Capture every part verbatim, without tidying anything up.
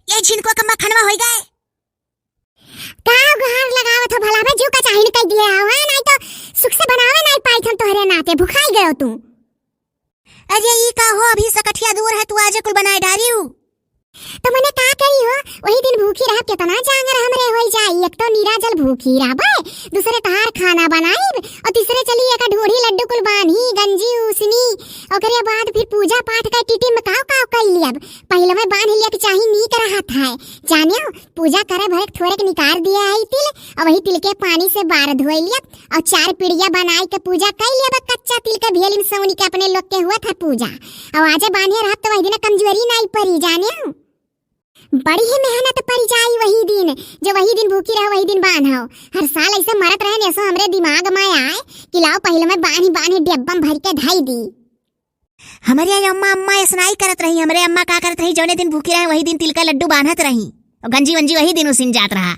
ये झिनकुआ क अम्मा, खनवा होइ गए। का गुहार लगावत हो भला बे, जो का चाहिन कइ दिए हो, हाँ? नाहीं तो सुख से बनावे नाहीं पाइत हम तोहरे नाते, भुखाइ गयो तू। अरे ई का हो, अभी सकठिया दूर है, तू आजे कुल बनाए डारिउ। तो मने का करी हो, वही दिन भूखी रहब, केतना जांगर हमरे होइ जाई। एक तो नीरा जल भूखी रहबे, दूसरे तहार खाना बनाइब, और तीसरे चली एक ढोढ़ी लड्डू कुल बान्ही, गंजी उसनी, ओकरे बाद फिर पूजा पाठ का टिटिम काव काव कइ लियब। पहिले में बान्ह लिया के चाही, नीक रहत है। जानियो, पूजा करे भरे के थोरे के निकार दिया है तिल, और वही तिल के पानी से बार धोइ लियब, और चार पिड़िया बनाइ के पूजा कइ लियब, कच्चा तिल के भेलिन सौनी के अपने लोग के हुआ था पूजा। और आजे बान्हे रहब तो वही दिन कमजोरी नाहीं परी, जानियो। बड़ी ही मेहनत परि जाई वही दिन, जो वही दिन भूखी रहो, वही दिन बान्हो। हर साल ऐसे मरत रहेन, ऐसो हमरे दिमाग में आए कि लाओ पहिले में बान्ही बान्ही डिब्बा में भरि के धइ दी। हमरे अम्मा, अम्मा ऐसनाई करत रही, हमरे अम्मा का करत रही, जौने दिन भूखी रहे, वही दिन तिल का लड्डू बान्हत रही, और गंजी वंजी वही दिन उसिन जात रहा।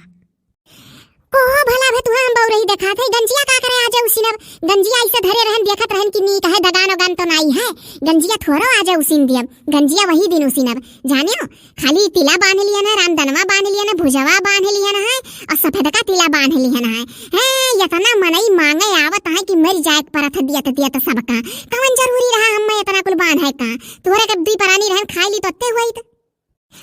ओहो, भला भे तुहा हम बउरही देखात है, गंजिया का करे आजे उसिनब? गंजिया ऐसे धरे रहन, देखत रहन कि नीक है, दगान ओगान तो नाई है, गंजिया थोरो आजे उसिन दियब, गंजिया वही दिन उसिनब। जानियो, खाली तिला बान्ह लिहन है, रामदनवा बान्ह लिहन है, भुजवा बान्ह लिहन है, और सफेदका तिला बान्ह लिहन है। हैं, यतना मनई मांगे आवत है कि मरि जाए के परत है दियत दियत सबका। कवन जरूरी रहा हम्मे यतना कुल बान्हे का? तोहरे के दुई परानी रहन, खाइ ली तो अत्ते हुई त।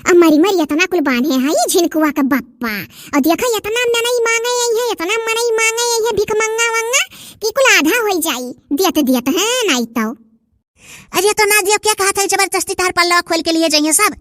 अब मरी मरी यतना कुल बान्हे है ये झिनकुआ का बप्पा। और देखो यतना मनई मांगे आई है, यतना मनई मांगे आई है, भिख मंगा वंगा कि कुल आधा होइ जाई, दियत दियत है नाई तो। अरे तो ना दियो, क्या कहा था जबरदस्ती तार पल्लवा खोल के लिए जाइए सब?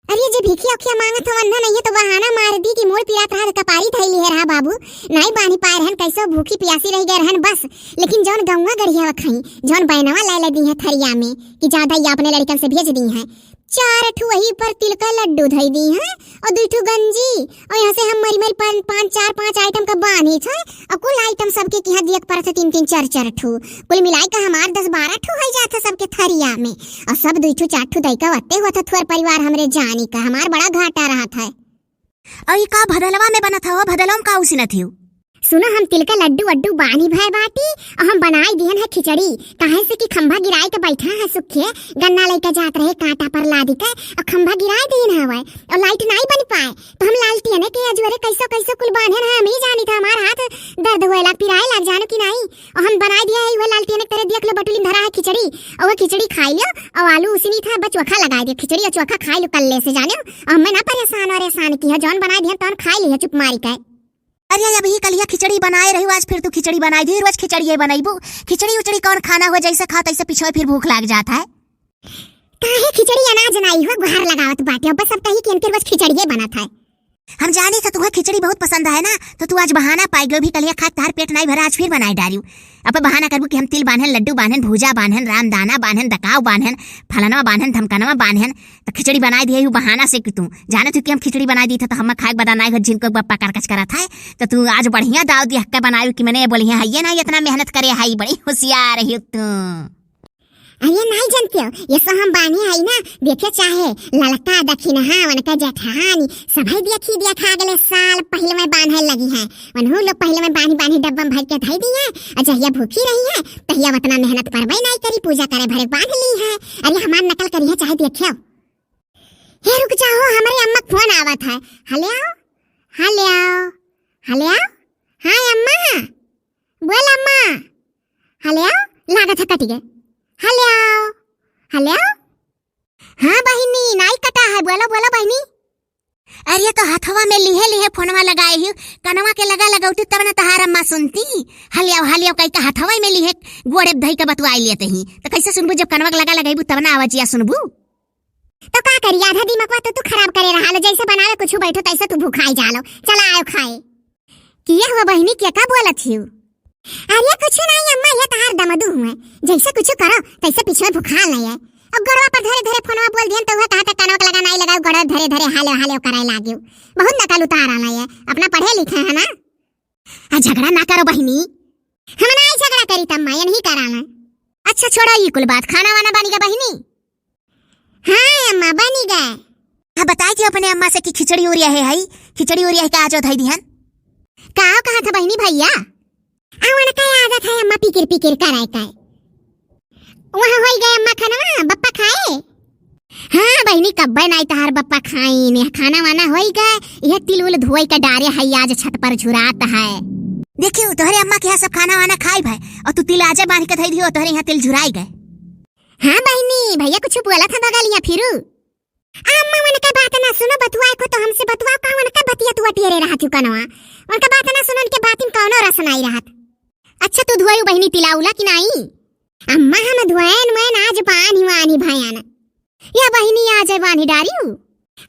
अरे जे भिखिया उखिया मांगत हो वन्ना नहीं है तो बहाना मार दी कि मोर पिरात रहा तो कपारी धई लिए रहा बाबू, नाई बान्ही पाए रहन, कैसो भूखी पियासी रह गए रहन बस। लेकिन जौन गौवा गढ़िया खाई, जौन बैनवा लाए दी है थरिया में कि ज्यादा ये अपने लड़कन से भेज दी है, चार ठू वही पर तिल का लड्डू धई दी है और दुई ठू गंजी, और यहाँ से हम मरी मरी पान-, पाँच, चार पाँच आइटम का बानी थे, और कुल आइटम सबके किहाँ दियक परत है तीन तीन चार चार ठू, कुल मिलाई का हमार दस बारह ठू होइ जात है सबके थरिया में, और सब दुई ठू चार ठू दई का वत्ते हुआ था थोर परिवार हमरे जानी का, हमार बड़ा घाटा रहत है। और ये का भदलवा में बनत हो, भदलवा में का उसिनत हो? सुनो, हम तिल का लड्डू वड्डू बानी भय बाटी, और हम बनाई दिहन है खिचड़ी, काहे से कि खंभा गिराई के बैठा है सुखे, गन्ना लइका जात रहे कांटा पर लादी के, और खंभा गिराई दिहन हवे, और लाइट नाई बन पाए, तो हम लालटेने के अजुअरे कैसो कैसो कुल बान्हन है, हम ही जानी था, हमार हाथ दर्द होए लाग, पिराए लाग, जानो कि नाई। और हम बनाई दिया है, वह लालटेने के तरह देख लो, बटुलिन धरा है खिचड़ी, और वह खिचड़ी खाई लियो, और आलू उसिनी था, बस चोखा लगाई दियो, खिचड़ी और चोखा खाई लियो कल्ले से, जाने। और हमें ना परेशान और एहसान की है, जौन बनाई दिया तौन खाई लिया चुप मारी के। अरे, अभी कलिया खिचड़ी बनाए रही, आज फिर तू खिचड़ी बनाई दी, रोज खिचड़ी ये बनाईबू। खिचड़ी उचड़ी कौन खाना हो, जैसे खाओ तैसे पिछवे फिर भूख लाग जात है। काहे खिचड़ी अनाज नाई हो, गुहार लगावत बाटे, अब सब कही कि इनके रोज खिचड़िए बनत है। हम जानी था तुम्हें खिचड़ी बहुत पसंद है ना, तो तू आज बहाना पाई गयो, भी कलिया खा तार पेट नाई भरा, आज फिर बनाए डारियो। अब बहाना करबू कि हम तिल बान्हन, लड्डू बान्हन, भूजा बान्हन, रामदाना बान्हन, दकाव बान्हन, फलनवा बान्हन, धमकनवा बान्हन, तो खिचड़ी बनाए दिए यू बहाना से कि तू जाने तू कि हम खिचड़ी बनाए दी था, तो हम खाए के बदा नाई हो, जिनको बप्पा करकच करत है, तो तू आज बढ़िया दाव दिया के बनायू कि मने बोली है, ये ना इतना मेहनत करे है, बड़ी होशियार है तू। अरे नाई जानते हो, ये सब हम बानी है ना, देखे चाहे ललका दखिनहा, उनका जेठानी, सभई देखी देखा अगले साल पहले में बान्हे लगी है। उन्हों लोग पहले में बानी बानी डब्बा में भर के धई दी है, और जहिया भूखी रही है, तहिया उतना मेहनत करबे नाई करी, पूजा करे भरे बांध ली है। अरे हमार नकल करी है, चाहे देखियो। हे रुक जाओ, हमरे अम्मा के फोन आवत है। हेलो, हेलो, हेलो, हाँ अम्मा, बोल अम्मा। हेलो, लागत है कट गए। हेलो, हेलो, हाँ बहिनी, नाई कटा है, बोलो, बोलो बहिनी। अरे तो हथवा में लिहे लिहे फोनवा लगाए ही, कनवा के लगा लगौती तब न तहार अम्मा सुनती। हलियाव, हलियाव कही के हथवा में लिहे गोड़े धई के बतुआई लेते ही, तो कैसे सुनबू? जब कनवा के लगा लगैबू तब ना आवाजिया सुनबू। तो का करी, आधा दिमागवा तो तू खराब करे रहा लो, जैसे बनावे कुछ बैठो तैसे तू भुखाई जा लो। चला आयो खाए। किए हुआ बहिनी, के का बोलत हियो? अरे कुछ नहीं अम्मा, ये तहार दमदू हुए, जैसे कुछ करो तैसे पीछे भुखाल नहीं है। अब गड़वा पर धरे धरे फोनवा बोल दियन तो वह कहा था कनवा के लगा नहीं लगाओ, गड़वा धरे धरे हाले हाले कराए लाग्यो। बहुत नकल उतार आना है, अपना पढ़े लिखे है ना। आ झगड़ा ना करो बहिनी। हम ना झगड़ा करी तम्मा, ये नहीं कराना। अच्छा छोड़ो ये कुल बात, खाना वाना बनी गया बहिनी? हाँ अम्मा, बनी गए। हाँ, बताए कि अपने अम्मा से कि खिचड़ी उरिया है, हई? खिचड़ी उरिया है का, आज धई दिहन? का कहा था बहिनी भैया? आ, उनका आदत है अम्मा पिकिर पिकिर कराए का। वहाँ होई गए अम्मा खाना, बप्पा खाए? हाँ बहिनी, कब्बे नाई तहार बप्पा खाइन, यह खाना वाना होई गए, यह तिल उल धोई के डारे है, आज छत पर झुरात है। देखियो, तोहरे अम्मा के यहाँ सब खाना वाना खाई भाई, और तू तिल आजे बांध के धई दियो, तोहरे यहाँ तिल झुराई गए। हाँ बहिनी, भैया कुछ बोला था बगलिया फिरू। अम्मा, उनका बात ना सुनो, बतुआए को तो हमसे बतुआओ, का उनका बतिया तू अटियरे रहत हु कनवा? उनका बात ना सुनो, उनके बातिन कौनो रस नाई रहत। अच्छा, तू धोयू बहिनी तिला उला कि नाई? अम्मा, हम धोएन वैन आज बान्ही वान्ही भयान। या बहिनी आज बान्ही डारियू?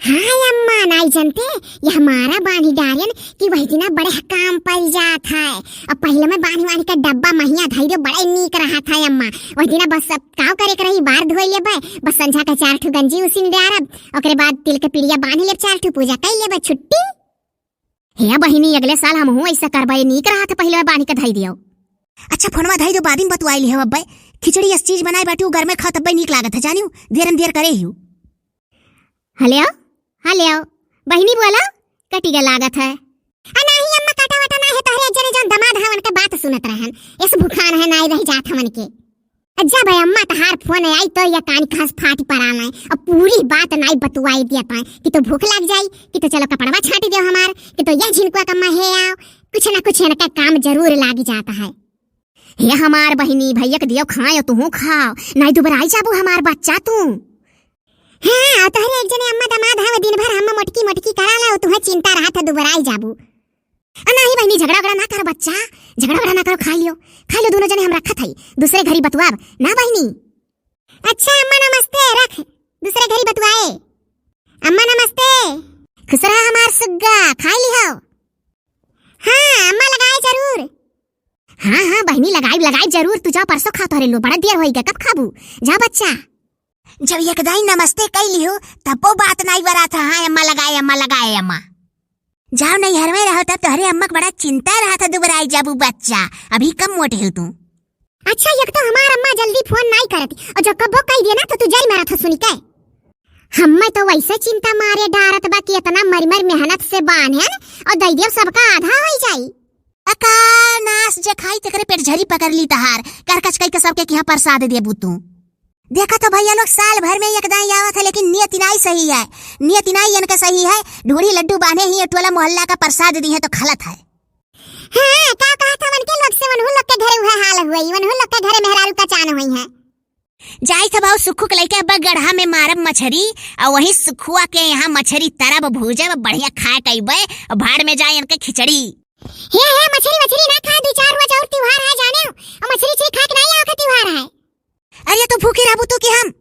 हाँ अम्मा, नाई जनते, यह हमारा बान्ही डारियन कि वही दिना बड़े काम पड़ जात है। अब पहले में बान्ही वान्ही का डब्बा महिया धई दे, बड़े नीक रहत है अम्मा। वही दिना बस अब काव करे के रही, बार धोई लेबे, बस संझा का चार ठो गंजी उसिन डारब, ओकरे बाद तिल के पिड़िया बांध लेब, चार ठो पूजा कई लेबे, छुट्टी। हे बहिनी, अगले साल हमहू ऐसा करबे, नीक रहत है पहले में बांध के धई दियो। अच्छा, फोनवा धई दो, बादिन बतुआई लिहो अब्बे। खिचड़ी अस चीज बनाए बाटू, घर में खात अब्बे नीक लागत है, जानियो, देरन देर करे हियो। हेलो, हेलो, बहिनी बोलो, कटी गा लागत है। आ नाही अम्मा, काटा वाटा ना है, तोहरे एक जने जौन दमाद है, उनके बात सुनत रहन। इस भूखान है, नाई रह जात हमन के। आ जब अम्मा तहार फोन आई तो ये कान खास फाटी परान है। अब पूरी बात नाई बतुआई दिया पाए कि तो भूख लाग जाई, कि तो चलो कपड़वा छाटी दियो हमार, कि तो यह झिनकुआ कम्मा है आओ, कुछ ना कुछ इनका काम जरूर लाग जाता है। हे हमार बहिनी, भैया के दियो खायो, तुहू खाओ, नाई दुबराई जाबू हमार बच्चा तू। हाँ, तोहरे एक जने अम्मा दमाद हव, दिन भर हम मोटकी मोटकी करा ला, तुहे चिंता रहत है, दुबराई जाबू। आ नाही बहिनी, झगड़ा उगड़ा ना करो बच्चा, झगड़ा उगड़ा ना करो, खा लियो, खा लियो दोनों जने, हम रखत हई, दूसरे घरी बतुआब ना बहिनी। अच्छा अम्मा नमस्ते, रख, दूसरे घरी बतुआए। अम्मा नमस्ते। खुश रहा हमार सुग्गा, खाई लिहो। हाँ अम्मा, लगाए जरूर। हाँ हाँ बहिनी, लगाई लगाई जरूर। तू जा, परसों खा, तोहरे लो बड़ा देर होई गया, कब खाबू? जा बच्चा। जब एक दाई नमस्ते कई लिहो, तब्बो बात नाई बरात है। हाँ अम्मा लगाए, अम्मा लगाए, अम्मा। जाओ नैहर में रहो, तब तोहरे अम्मा के बड़ा चिंता रहा था, दुबराई जाबू बच्चा, अभी कम मोटे हो तू। अच्छा, एक तो हमार अम्मा जल्दी फोन नाई करती, और जो कब्बो कई दिया ना तो तू जरी मारत हो सुनी के। हम्मे तो वैसे चिंता मारे डारत बा कि इतना मर मर मेहनत से बान्हेन और दई दियो, सबका आधा होई जाई। अका नास जे खाई तेकरे पेट झरी पकड़ ली तहार, कर कच कई के सबके किहाँ प्रसाद देबू तू। देखा तो भैया लोग, साल भर में एक दाई आवत है, लेकिन नियत नाई सही है, नियत नाई इनका सही है। ढूढ़ी लड्डू बांधे ही टोला मोहल्ला का प्रसाद दी है तो खलत है। हाँ, का कहा था उनके लोग से, उन्हों लोग के घरे उहे हाल हुई, उन्हों लोग के घरे मेहरारू का चान हुई है। जाई था बाऊ सुखू के लइके अब गढ़ा में मारब मछरी, और वही सुखुआ के यहाँ मछरी तरब भूजब, बढ़िया खाए कइबे, और भाड़ में जाए इनके खिचड़ी। हे हे, मछरी मछरी ना खा, दो चार रोज और त्योहार है जाने, और मछरी छे खा के नहीं आओ के त्योहार है। अरे तू भूखी रहबू तू कि हम?